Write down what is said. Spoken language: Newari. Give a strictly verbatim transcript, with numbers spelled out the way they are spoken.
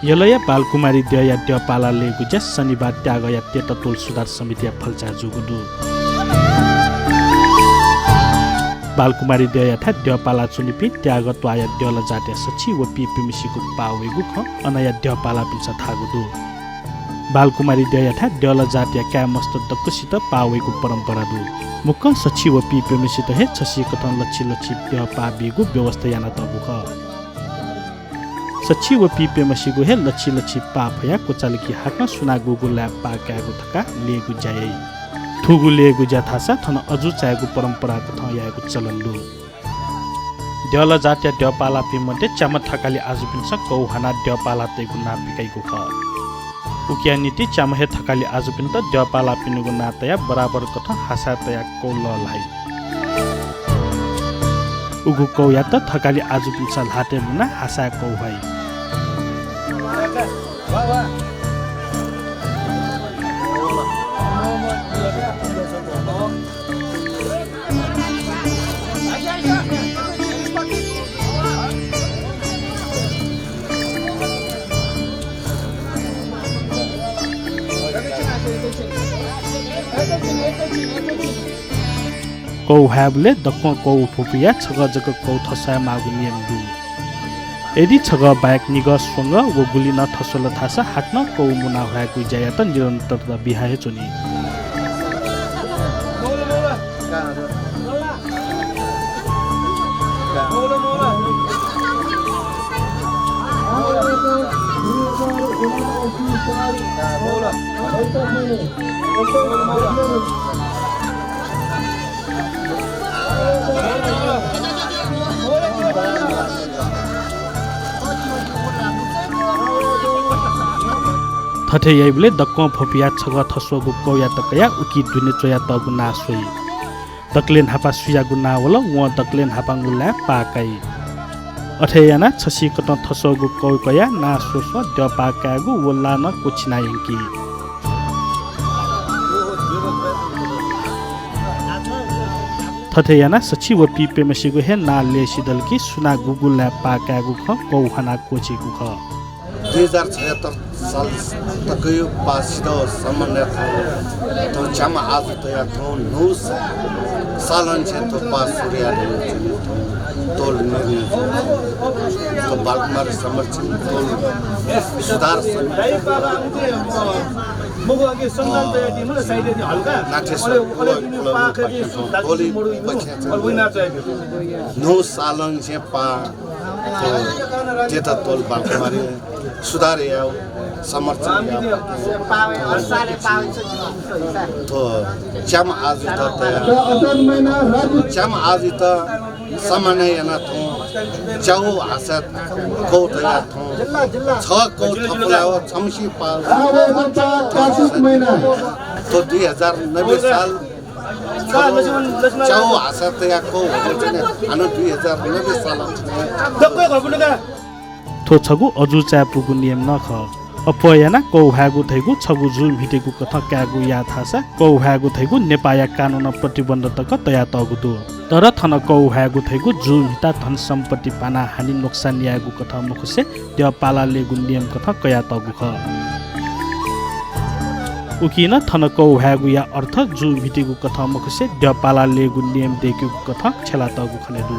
यलया बालकुमारी द्यःया द्यःपाला लयेगु ज्या शनिबार त्यागःया तेता तोल सुधार समितिया फल्चाय् जूगु दु। बालकुमारी द्यःयाथाय् द्यःपाला च्वनीपिं त्यागः त्वाःया द्यःला जातया सछि व पीप्यम्हेसिगु पाः वइगु खँ अनया द्यःपालापिन्सं धाःगु दु। बालकुमारी द्यःयाथाय् द्यःला जातया काय् मस्त दक्वसित पाः वइगु परम्परा दु। मुक्कं सछि व पीप्यम्हेसित हे छसिकथं लछि लछि द्यःपाः बीगु व्यवस्था यानातःगु खः। सछि व पीप्यम्हेसिगु हे लछि लछि पाः फयाः क्वचाल कि हाकनं सुनां गुगु लाय् पाः कायेगु धकाः लयेगु ज्या याइ। थुगु लयेगु ज्या धाःसा थन अजू चायेगु परम्पराकथं यायेगु चलन दु। द्यःला जातया द्यःपालापिं मध्ये च्याम्ह थकालि आजुपिन्सं कौ हानाः द्यःपाला तयेगु नां पिकाइगु खः। उकिया निंतिं च्याम्ह हे थकालि आजुपिन्त द्यःपालापिनिगु नां तयाः बराबरकथं हासाय् तयाः कौ लःल्हाइ। उगु कौयात थकालि आजुपिन्सं ल्हातय् लुनाः हासाय् कौ ह्वाइ। कौ ह्वायेबलय् दक्वं कौ भ्वपुयाः छगः जक कौ थस्वाये माःगु नियम दु। यदि छगः बाहेक निगः, स्वंगः व गुलि नं थस्वल धाःसा हाकनं कौ मुना ह्वायेगु ज्यायात निरन्तरता बिहा हे च्वनी। थथे याइबलय् दक्वं भ्वपुयाः छगः थस्वःगु कौयात कयाः उकी दुने च्वयातःगु नां स्वइ। दकलय् न्हापा सुयागु नां वल, वं दकलय् न्हापांगु लाय् पाः काइ। अथे यानाः छसिकथं थस्वःगु कौ कयाः नां स्वस्वं द्यःपाः कायेगु व ला नं क्वःछिना यंकी। थथे यानाः सछि व पीप्यम्हेसिगु हे नां लय् सिधल कि सुनां गुगु लाय् पाः कायेगु खँ कौ हानाः क्वःछिइगु खः। दुई हजार छयत्तर साल तकया पाः सिधः सम्बन्धय् थौं, थौं च्याम्ह आजु तयाः थौं न्हू सालंनिसें थ्व पाः सुरु याये धुंकूगु थौं तोल निर्णय जुल। थ्व बालकुमारी संरक्षण तोल सुधार समिति नाथेश्वर कुलः, कुलः पाखें थौं तोल पक्षय् न्हू सालंनिसें पाः थ्व तेता तोल बालकुमारी सुधार यायेगु, संरक्षण यायेगु। थ्व च्याम्ह आजुत तयाः, च्याम्ह आजुत सम्मान यानाः थौं च्यागू हासाय् कौ तयाः थौं छगः कौ थपलाः व छम्हसिया पाः। थ्व दुई हजार नब्बे साल च्यागू हासाय् तयाः कौ हानं दुई हजार नब्बे साल। थ्व छगू अजू चाय्‌पुगु नियम नं खः। अप्वः यानाः कौ ह्वायेगु धइगु छगू जू म्हितेगु कथं कायेगु याः धाःसा कौ ह्वायेगु धइगु नेपाःया कानूनं प्रतिबन्ध तक तयातःगु दु। तर थन कौ ह्वायेगु धइगु जू म्हिताः धन सम्पत्ति बान्हाः हानि नोक्सान यायेगु कथं मखुसे द्यःपाला लयेगु नियम कथं कयातःगु खः। उकिं नं थन कौ ह्वायेगुया अर्थ जू म्हितेगु कथं मखुसे द्यःपाला लयेगु नियम दय्‌केगु कथं छ्यलातःगु खने दु।